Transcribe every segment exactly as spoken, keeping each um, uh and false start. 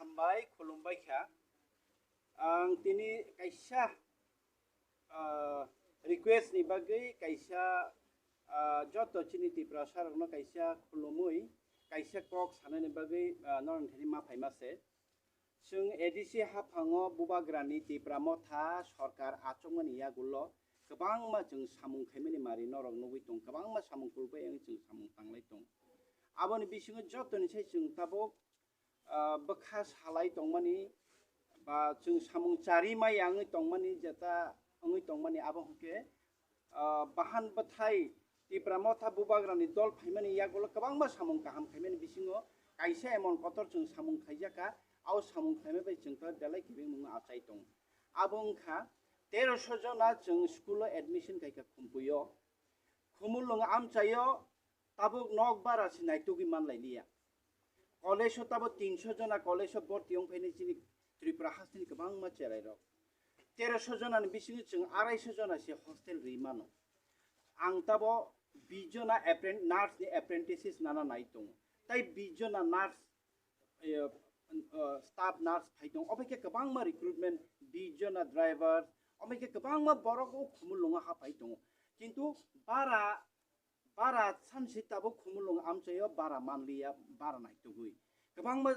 Hambai, khulumbai kha. Ang tini kaisa, ah, request ni bagwi kaisa, ah, joto chini Tiprasa rokno kaisa khulumui, kaisa kok sanani bagwi, ah, norok thani ma phaima se. Chwng A D C haphango bubagrani Tipra Motha sorkar achukmani yagulo kwbangma chwng samung khaimani mari norok nugwi tong, kwbangma samung kulbai wngwi chwng samung tanglai tong. Aboni bisingo jotoni sai chwng tabuk, ah, bwkha salai tongmani ba chwng samung chari maya wngwi tongmani jeta wngwi tongmani abo hwnkhe, ah, bahan bwthai Tipra Motha bubagrani dol phaimani yagulo kwbangma samung kaham khaimani bisingo kaisa emon kotor chwng samung khaijakha, abo samung khaima bai chwng khe belai kebengmung achai tongo. Abo wngkha teroso jona chwng school o admission khaikha Khumpuio, Khumulwng amchaio tabuk nok bara se naitugwi manlailiya. College o tabuk tinso jona college o borti wngphaini chini Tripura hasteni kwbangma cherairok. Teroso jonani bisingo chwng araiso jona se hostel ri mano. Ang tabo bish jona appren-, nurse ni apprentices nana nai tongo. Tai bish jona nurse, eh, eh, staff nurse phai tongo. Obo khe kwbangma recruitment, bish jona driver, obo khe kwbangma borok o Khumulwngo haphai tongo. Kintu bara, bara sansi tabuk Khumulwng amchaio bara manliya, bara naitugwi. Kwbangma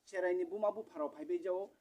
cheraini buma bupharok phaibai jao,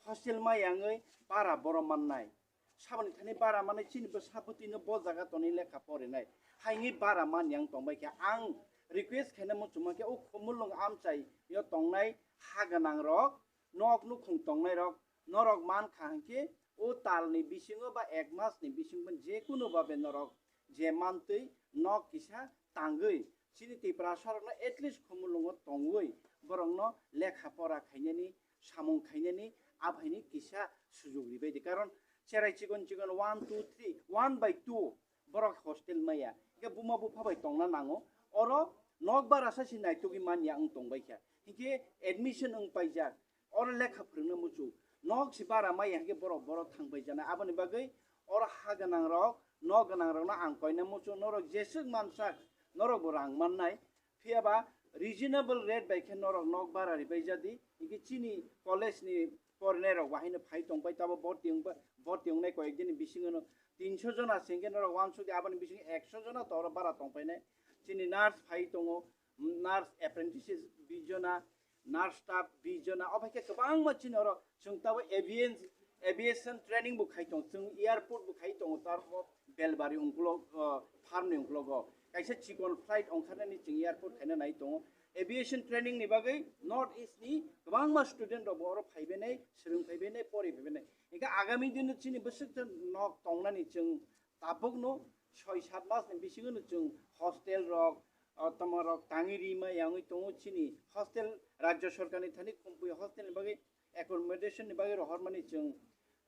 hostel maya wngwi bara borok mannai. Saboni thani bara manwi chini bwsa bwtwino bo jaga tonwi lekha porinai. Haini bara man yang tongbai khe ang request khaina muchungma khe o Khumulwng amchaio tongnai ha gwnangrok, nok nukhung tongnairok, norok mankha hinkhe o talni bisingo ba ek masni bisingo jekunu babe norok je mantwi nok kisa tangwi chini Tiprasarokno at least Khumulwngo tongwi borokno lekha pora khainani, samung khainani, abhaini kisa sujug ribaidi. Karon cherai chikon chikon one, two, three, one by two borok hostel maya. Hingke buma bupha bai tongna nango. Oro nok bara sa si naitugwi manya wng tongbai kha. Hingke admission wng paijak. Oro lekha phwrwngna muchuk. Nok si bara maya hingke borok, borok thang bai jana. Aboni bagwi oro ha gwnang rok, nok gwnang rokno ang koina muchuk. Norok jeswk mansak, norok bo rang mannai. Phiya ba reasonable rate bai khe norok nok bara ribai jadi, hingke chini college ni porinai rok bahai no phai tong pai, tabo borti wng ba, borti wngnai koyek din ni bisingo no tinso jona se hingke norok wansuk di, aboni bisingo ekso jona to oro bara tong painai. Chini nurse phai tongo, nurse apprentices bish jona, nurse staff bish jona, obo hai khe kwbangma chini oro chwng tabo avian-, aviation training bo khai tong, chwng airport bo khai tongo, tarbo Belbari ungkulok, o, farm ni ungkulogo. Kaisa chikon flight ongkharnani chwng airport khaina nai tongo. Aviation training ni bagwi North East ni kwbangma student rok bo oro phaibenai, swrwng phaibenai, pori phaibenai. Hingke agami dino chini bwswk nok tongnani chwng tabukno soi sat mas ni bisingo no chwng hostel rok, o, tamo rok tangwi rima yangwi tongo chini hostel Rajya Sarkar ni thani Khumpui hostel ni bagwi accommodation ni bagwi rohormani chwng,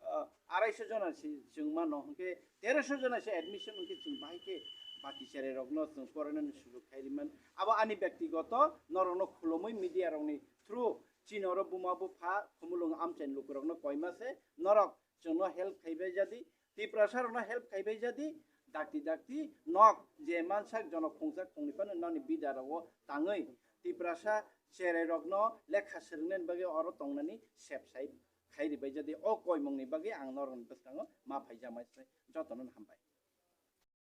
ah, araiso jona si chwng mano, hwnkhe teroso jona se admission hwnkhe chwng bahai khe baki cherai rokno chwng porainani sujuk khai riman. Abo ani byaktigoto norokno khulumui media rokni through chini oro buma bupha Khumulwng amchaini lukurokno koima se norok chwngno help khaibai jadi, Tiprasa rokno help khaibai jadi, dakti dakti nok je mansak jonok khungsa khungni phano nani bida rogo tangwi Tiprasa cherai rokno lekha swrwngnani bagwi oro tongnani sep sai khai ribai jadi o koimungni bagwi ang norokni bwskango ma phaijama se jotono hambai.